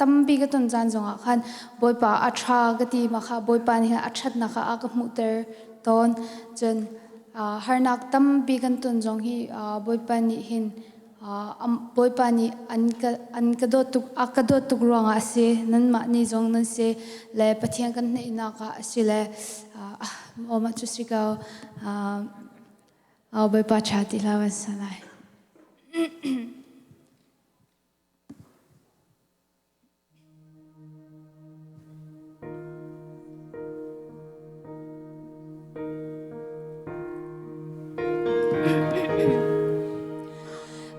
tampi ka ton caan zongah khan Bawipa a ṭha ka ti ma kha Bawipa nih a ṭhatnak kha a ka hmuhter tawn. Cun harnak tampi kan ton zong hi Bawipa nih hin Bawipa nih an ka dawt tuk a ka dawt tuk ruangah a si. Nanmah nih zong nan si le Pathian kan hneihnak ah a si le aw mah cu si ko. Bawipa ṭha ti hlah an sa lai.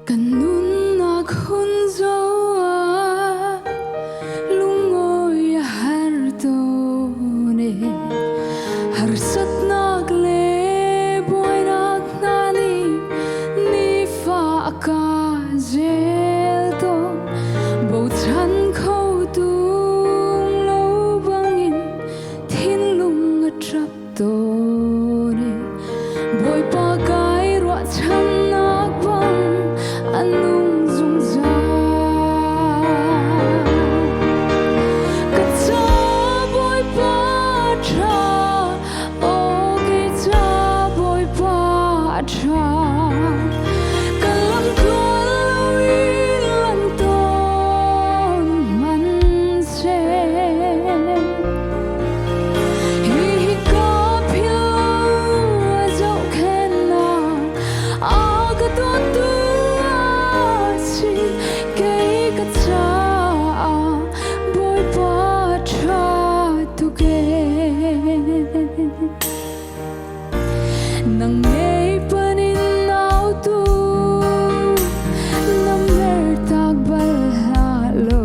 Kan nunnak hun zoh ah lungawi a har tawn e. Harsatnak le buainak hna nih nifa a ka zel tawn. Bochan kho tung lo bangin thinlung a ṭap tawn i Bawipa kai ruahchannak bang a nung zungzal. Ka ca Bawipa ṭha, aw kei ca Bawipa ṭha. Ka lam tluan loin lang tawn hmanhseh. Hihi ka philh a zohkhenhnak a ka dawttu a si kei ka caah Bawipa ṭha tuk ee. Nang ngei panin nautu na mertak bal hlah lo.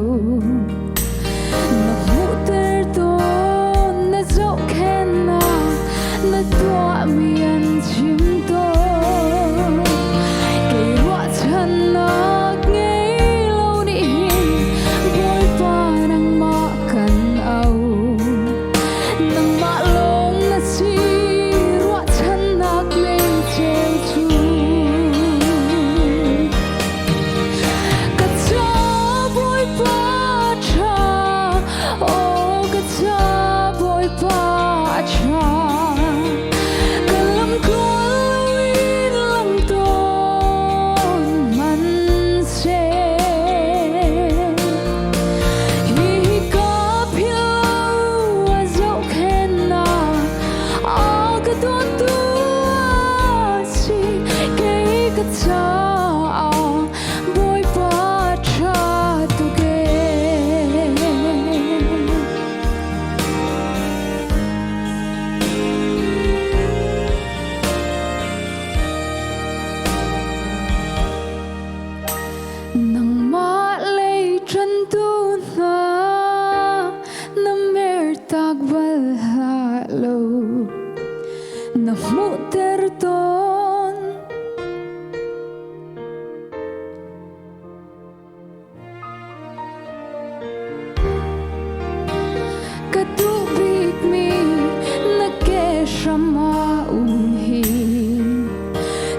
Na hmuhter tawn na zohkhenhnak na tuahmi an chim tawn. Kei ruahchannak ngei lo nih hin Bawipa nangmah kan auh. Nangmah lawng na si ruahchannak meiceu cu. Ka ca Bawipa ṭha, aw ka ca Bawipa ṭha. Ka lam tluan loin lam tawn hmanhseh. Hihi ka philh a zohkhenhnak a ka dawttu a si kei ka caah Bawipa ṭha tuk ee. Nangmah lei ṭantu hna na mertak bal hlah lo na hmuhter tawn. Ka duh bikmi na ke hram ah um hi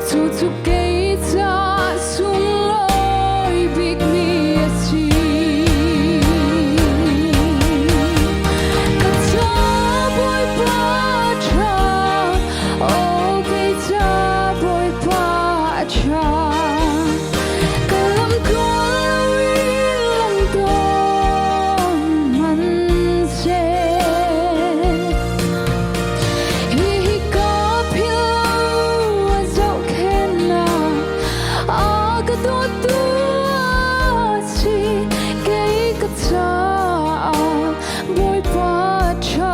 cucu kei ca sunglawi bikmi a si. Ka ca Bawipa ṭha, aw kei ca Bawipa ṭha. Ka lam tluan lam tawn hmanhseh. Hihi ka philh a zohkhenhnak a ka dawttu a si kei ka caah Bawipa ṭha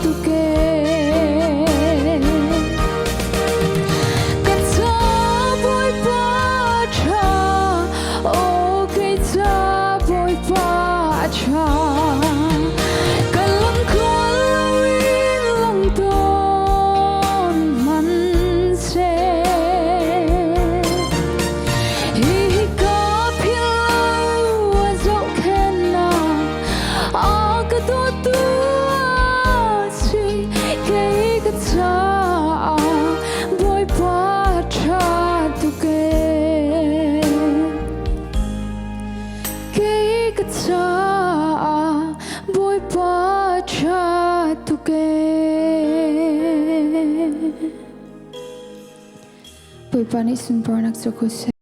tuk ee. Ka ca Bawipa ṭha, aw kei ca Bawipa ṭha. Ka lam tluan loin lang tawn hmanhseh. Hihi ka philh a zohkhenhnak a ka dawttu a si kei ka caah Bawipa ṭha tuk ee. Kei ka caah. ṭha tuk ee. Bawipa nih sunparnak cu ko seh.